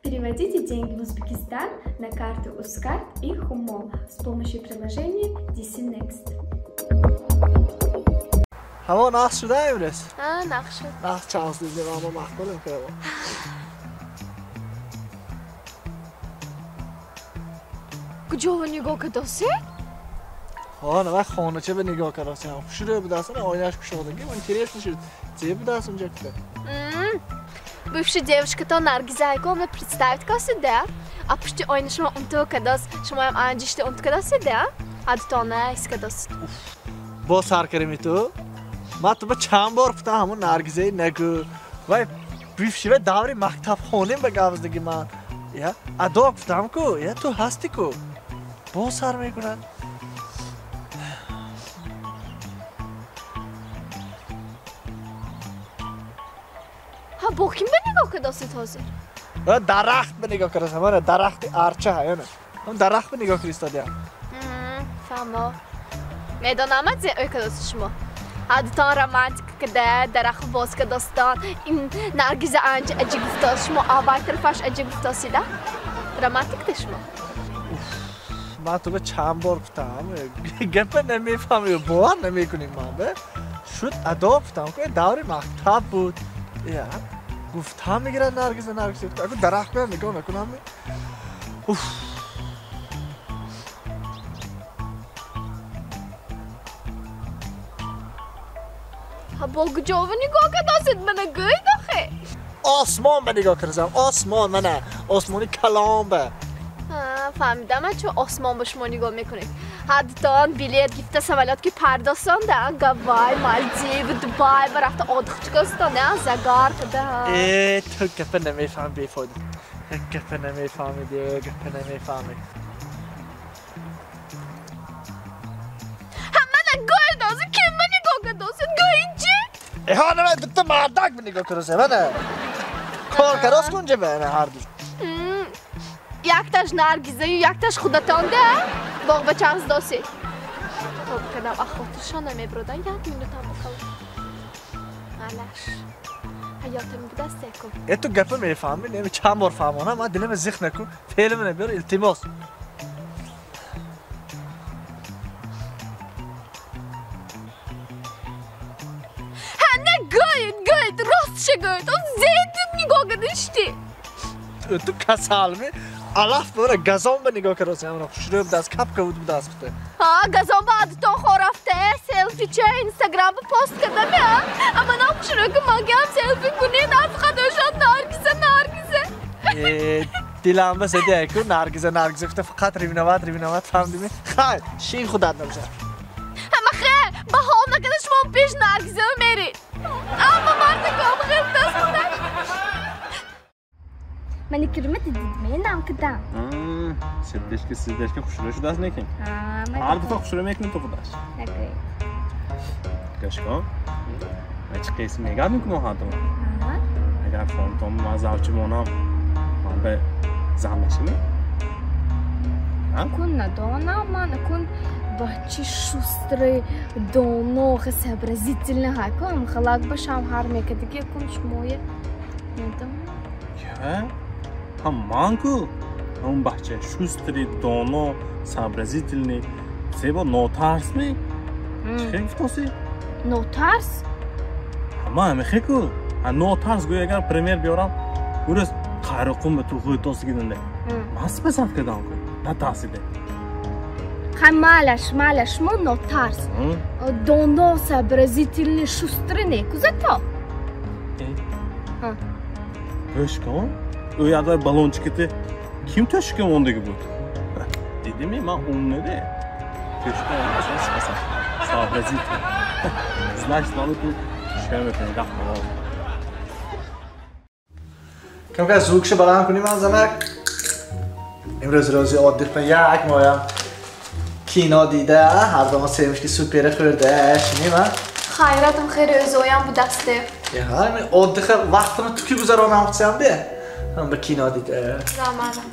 Переводите деньги в Узбекистан на карту Uzcard и Humo с помощью приложения DC Next. Ҳаво нақш шуда имрӯз? Ҳа, нақш шуд. Нақш чанс дидем, аммо маъқулем ки ҳаво. Куҷо нигоҳ кардосед? Ҳа, на хонача ба нигоҳ кардосем. Хушрӯ будааст, оинаш кушодаги. Интересно шуд. Зе будааст унҷа кута? Бывшая девушка то Наргиза айко мне представить косит, да? А пушти ойна шумо унту кадос, шумоям анҷишти унту кадосед, да? А дутона ис кадосед. Бо сар карими ту? Ман ту ба чанд бор гуфтам ҳамон Наргизаи нагӯ. Вай бывший вай даври мактабхонем ба гавздаги ман. Я адо гуфтам ку, я ту ҳасти ку. Бо сар мекунад. Ҳа, бо ким ба нигоҳ кардосед ҳозир? Дарахт ба нигоҳ кардосам, ана дарахти арча ҳа, ана. Ҳам дарахт ба нигоҳ кардистодиам. Фаҳмо. Медонам зе ой кардосед шумо. Ҳадутон романтика када, дарахт боз кардостон. Ин Наргиза анҷа аҷиб гуфтост, шумо аввал тарафаш аҷиб гуфтосида? Романтик да шумо? Ман ту ба чанд бор гуфтам, гапа намефаҳмӣ, бовар намекунӣ ман ба. Шуд адо гуфтам ку, даври мактаб буд. Я гуфтам мегирад Наргиза, Наргиза. Аку дарахт ба нигоҳ накунам. Уф. Ҳа, бо куҷо нигоҳ кардосед? Мана гӯед охе. Осмон ба нигоҳ кардам, осмон мана, осмони калон ба. Фаҳмидам, чун осмон ба шумо нигоҳ мекунед. Ҳаддутон билет гирифта самолёт ки пардосонда, Гавай, Малдив, Дубай ба рафта отдых чикостон, загар када. Э, ту гапа намефаҳми бефоида. Гапа намефаҳми, гапа намефаҳми. Ҳа, мана гӯед ҳозир, ким ба нигоҳ кардосед? Гӯед чи? Э, ҳа, нама дута мардак ба нигоҳ кардосем, ана. Кор кардос кунҷа ба, ана ҳарду. Якташ Наргизаю, якташ худатон, да? Боғбачаҳз досед. Тоб кардам, ахотиршон намебродан, як минутам бикалам. Малаш. Ҳаётам будаст яку. Э, ту гапа мефаҳмӣ, неми чанд бор фаҳмонам, ман дилама зиқ накун, феълама набиёр, илтимос. Ҳа, на гӯед, гӯед, ростша гӯед, он зедит нигоҳ кардишти. Ту касалми? Алаф бора газон ба нигоҳ кардосем, ана хушрӯ будаст, капка буд будаст гуфта. Ҳа, газон ба адутон хорафта, селфича Инстаграм ба пост кардам, я. А манам хушрӯ ки магам селфи кунед, аз хадошон Наргиза, Наргиза. Э, дилам ба задия ку Наргиза, Наргиза гуфта фақат ревновать, ревновать фаҳмидими? Хайр, шин худат набошад. Ҳама хел, ба ҳол накарда шумо пеш Наргиза меред. Амма марда ком хел даст худаш. Маникюрма дидед, менам кидам. Сердечка, сердечка хушрӯ шудааст некин? Ҳар дута хушрӯ мекунӣ ту худаш. Нагӯед. Гашко, ман чӣ қисм мегардем кунам ҳардум? Агар фонтом ман завчи монам, ман ба зан мешавӣ? Кун надонам, ман кун бачи шустрый, доно, сообразительный ҳакам, халак ба шавҳар мекардаги кун шумоя надонам. Я? Ҳам ман ку? Ҳамон бача шустрый, доно, сообразительный, зебо, нотарс ми? Чӣ хел гуфтосӣ? Нотарс? Ҳама ҳамихе ку. Ҳа, нотарс гӯй агар пример биёрам, урӯз қайроқум ба ту ғӯйтосигидинде. Ман спасат кардам ку, натарсиде. Хай малаш, малаш, шумо нотарс. Доно, сообразительный, шустрый не ку зато. Гӯш кун, ӯ ядвай баллончиките ким тошика мондагӣ буд? Дидими, ман умныде. Тошика монда, спасат. Сообразительный. Значит, ману ту шӯя мекунӣ, гап мавод. Кам-кам звукша баланд кунӣ ман занак. Имрӯз рӯзи отдых ба як моям. Кино дида, ҳар дома семечки супера хӯрда, шинем, а? Хайратам хеле рӯзоям будасте. Ҳа, мен отдыха вақтамро туки гузаронам гуфтам де. Ҳам ба кино дида. Замана.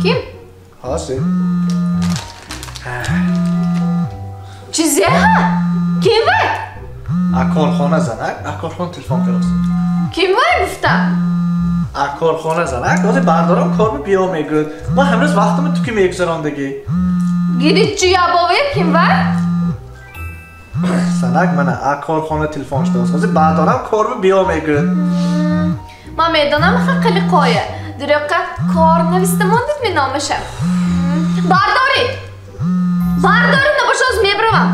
Ким? Ҳозир. Чизе ҳа? Ким вай? Корхона занак, корхона телефон кардааст. Ким вай гуфта? Корхона занак, ҳозир бардорам кор биё мегӯяд. Ман ҳамрӯз вақтамро ту ки мегузарондагӣ. Гирид чӣ ябове ким вай? Занак мана корхона телефон шудааст. Ҳозир бардорам кор биё мегӯяд. Ман медонам ҳаққили қоя. Дурӯққа кор нависта мондид ми номаша. Бардорид! Бардорид, набошад ҳозир мебаравам.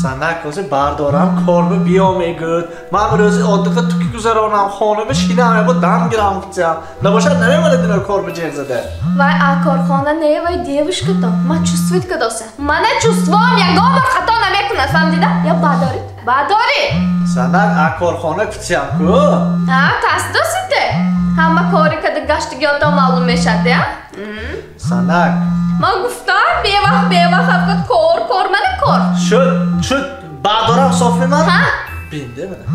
Занак ҳозир бардорам кор биё мегӯяд. Ман рӯзи оддиқа ту ки гузаронам, хона бишинам, ябо дам гирам гуфтам. Набошад намемонад ино кор ҷеғ зада. Вай корхона не, вай девушкатон. Ман чувствует кадоса. Мана чувством ягон бор хато намекунад, фаҳмдида? Я бардорид. Бардорид! Занак корхона гуфтам ку? Ҳа, тасдосите. Ҳама кори када гаштигиётон маълум мешад, я? Занак. Ман гуфтам, бевақт, бевақт ҳафкат кор, кор, мана кор. Шуд, шуд. Бардорам соф меман? Ҳа. Бинде мана.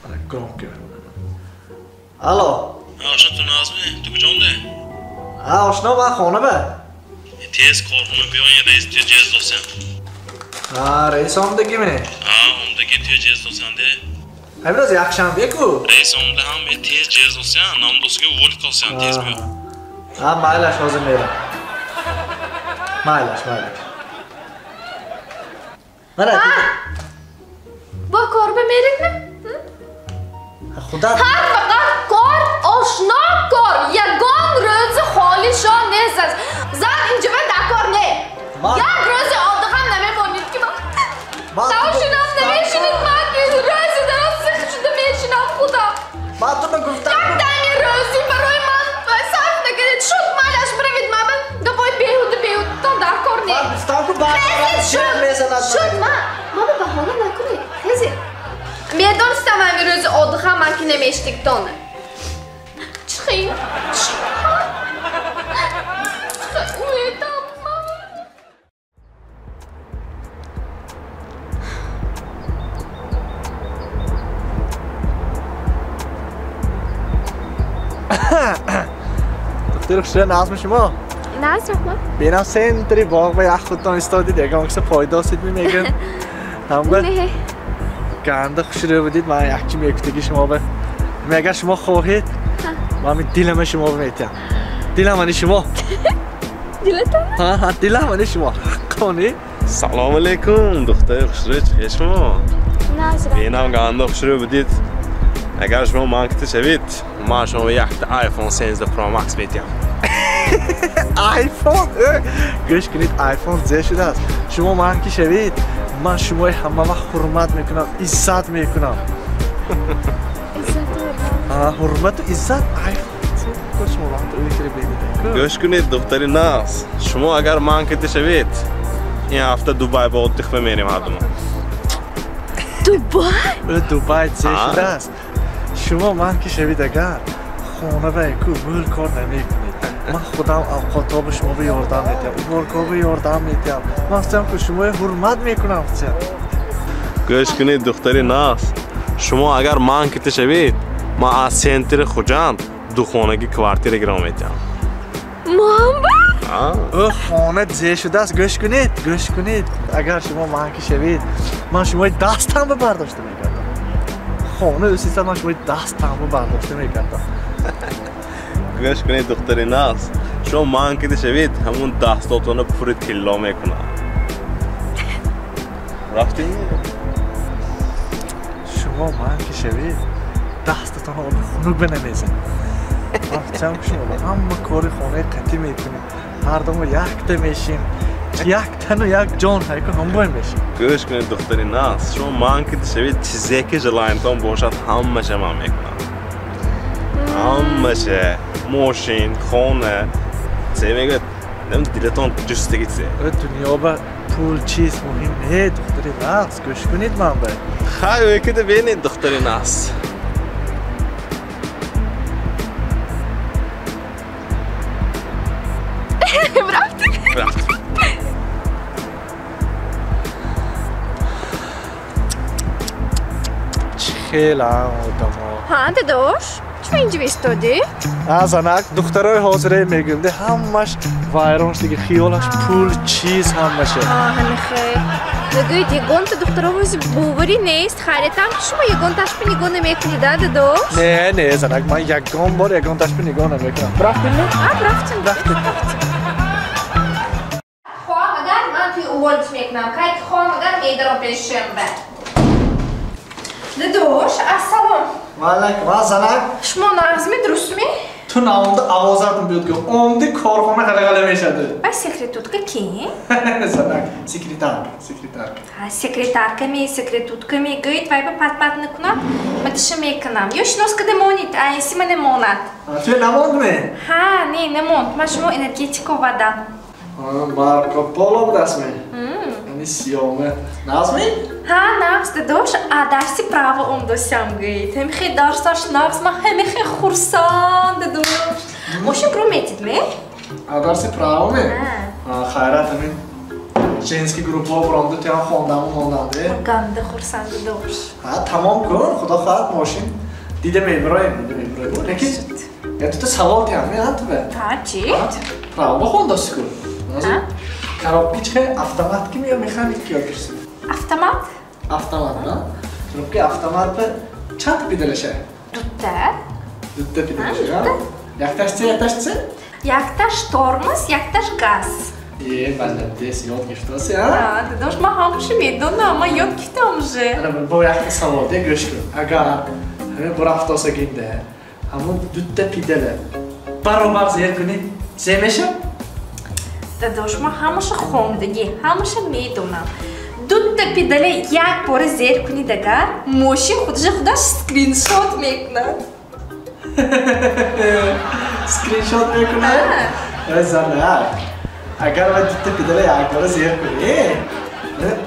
Мана громко. Алло. Ошно ту назми, ту куҷонде? Ҳа, ошно ман хона ба. Тез корхона биён, раис ту ҷез досям. Ҳа, раис омдагиме? Ҳа, омдаги ту ҷез досянде. Ҳамрӯз якшанбе ку? Раис омда ҳам тез ҷез досян, номдосга уволит косян, тез биё. Ҳа, майлаш, ҳозир мерам. Майлаш, майлаш. Мана. Бо кор ба меридми? Худо. Ҳар фақат кор, ошно кор, ягон рӯзи холишо нест. Зан инҷо дар кор не. Як рӯзи оддиқам намемонид ки ман. Тавшинам намешинид ман рӯзи дароз зиқ шуда мешинам худо. Ман туро гуфтам. Як дами рӯзи барои ман сарф накардед. Шуд майлаш биравед ман гапои беҳуда беҳудатон дар кор не. Ман гуфтам ку бардорам ҷеғ мезанад. Шуд ман. Ман баҳона накунед. Хези. Медонистам ҳамин рӯзи оддиқам ман ки намешидигтона. Чихин. Духтари хушрӯ назми шумо? Наз, раҳмат. Бинам сентри боғ ба як худтон истодид, ягон киса фоида осид мегӯяд. Ҳамга ганда хушрӯ будид, ман якчи мегуфтаги шумо ба. Агар шумо хоҳед, ман дилама шумо метиҳам. Дилам ани шумо. Дилатон? Ҳа, ҳа, дилам ани шумо. Ҳаққони. Салом алейкум, духтари хушрӯ, чӣ шумо? Наз, раҳмат. Бинам ганда хушрӯ будид. Агар шумо ман кита шавед, ман шумо якта iPhone 13 Pro Max метиҳам. iPhone? Гӯш кунед, iPhone зе шудааст. Шумо ман ки шавед, ман шумои ҳама вақт ҳурмат мекунам, иззат мекунам. Ҳурмату иззат iPhone. Шумо вақт ӯ бинед. Гӯш кунед, духтари нағз. Шумо агар ман кита шавед, ин ҳафта Дубай ба отдих мерем ҳардумо. Дубай? Дубай зе шудааст. Шумо ман ки шавед агар хона ба ку мӯл кор намекунед. Ман худам авқотҳо ба шумо ёрдам медиҳам, уборкҳо ба ёрдам медиҳам. Ман гуфтам ки шуморо ҳурмат мекунам. Гӯш кунед, духтари нағз. Шумо агар ман кита шавед, ман аз центри Хуҷанд духонаги квартира гиром медиҳам. Ман ба? Ӯ хона зе шудааст. Гӯш кунед, гӯш кунед. Агар шумо ман ки шавед, ман шумои дастам ба бардошта мекардам. Хона ӯсиса ман шумои дастам ба бардошта мекардам. Гӯш кунед, духтари нағз. Шумо ман кида шавед, ҳамун дастотонро пури тилло мекунам. Рафтем? Шумо ман ки шавед, дастатонро оби хунук ба намезанед. Ман гуфтам ки шумо ҳама кори хонаи қатъӣ мекунед. Ҳардумо якта мешим. Як тану як ҷон ҳайку ҳамбой мешим. Гӯш кунед, духтари нағз. Шумо ман кида шавед, чизе ки желаниятон бошад, ҳамаша ман мекунам. Ҳамаша. Мошин, хона, се мегӯяд, дилатон ҷустаги се. Дунё ба пул чиз муҳим не, духтари нағз. Гӯш кунед ман ба. Хай, ӯ кида бинед, духтари нағз. Рафтем. Рафтем. Чӣ хелам одамо. Ҳа, дадош, чӣ инҷо истодӣ? А занак, духтарои ҳозираи мегӯям, де ҳамаш вайрон шудаги, хиёлаш пул, чиз ҳамаша. Ҳа, ҳами хел. Нагӯед, ягонта духтаровози боварӣ нест. Хайратам, ки шумо ягонташпа нигоҳ намекунед, а, дадош? Не, не, занак, ман ягон бор ягонташпа нигоҳ намекунам. Рафтем? А, рафтем. Рафтем. Хоҳам агар ман туи уволить мекунам, кай ки хоҳам агар медаром пеши шмб. Дадош, ассалом. Ваалайкум, а, занак. Шумо нағзми, дурустми? Ту наонда овозатон биёд, ки омди корхона ғала-ғала мешаду. Ай, секретутка ки? Занак, секретарка, секретарка. Ҳа, секретарка ми, секретутка ми, гӯед, вай ба пат-пат накунад, ма тиша мекунам. Ё шинос када монед, айнси ма намонад. Ту намондме? Ҳа, не, намонд. Ман шумо энергетика овардам. Марко Поло будастме? Яъни сиёме. Нағзми? Ҳа, нағз, дадош, а дарси право омдосям, гӯед. Ҳамихе дарсаш нағз, ман ҳамихе хурсанд, дадош. Мошин рӯ метид, ме? А дарси право ме? Хайрат, ҳамин женский группаҳо буромду, туям хондаму мондам, де? Ганда хурсанд, дадош. Ҳа, тамом кун, худо хоҳад мошин дида мебироем, дида мебироем. Лекин я тута савол тиям, ме, ҳа, тубе? Ҳа, чӣ? Право хондоси ку? Коробки чӣ автомат ки ё механик ки ёд гирифтӣ? Автомат. Автомат, на? Коробки автомат ба чанд педалаша? Дута. Дута педалаша, якташ чи, якташ чи? Якташ тормоз, якташ газ. Е, молодец, ёд гирифтаси, а? Ҳа, дадош, ман ҳамаша медонам, ман ёд гирифтам уже. Ана бо якта савол, де, гӯш кун. Агар ҳамин бурафтосагинда ҳамун дута педала баробар зер кунӣ, зе мешавад? Дадош, ман ҳамаша хондагӣ, ҳамаша медонам. Дута педала як бора зер кунид, агар мошин худаша худаш скриншот мекунад. Скриншот мекунад? Э, занак, агар ва дута педала як бора зер кунӣ,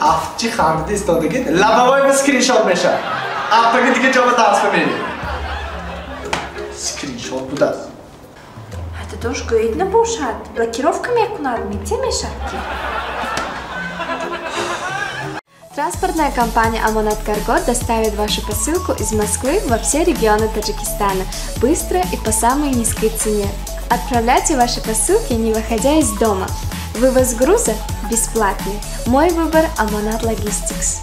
афчи хандида истодагӣ лабавой ба скриншот мешавад. Афтаги дига ҷо ба тасфа мерӣ. Скриншот будааст. Дадош, гӯед, набошад, блокировка мекунад, мете мешавад ки. Транспортная компания «Амонат Карго» доставит вашу посылку из Москвы во все регионы Таджикистана быстро и по самой низкой цене. Отправляйте ваши посылки, не выходя из дома. Вывоз груза бесплатный. Мой выбор – «Амонат Логистикс».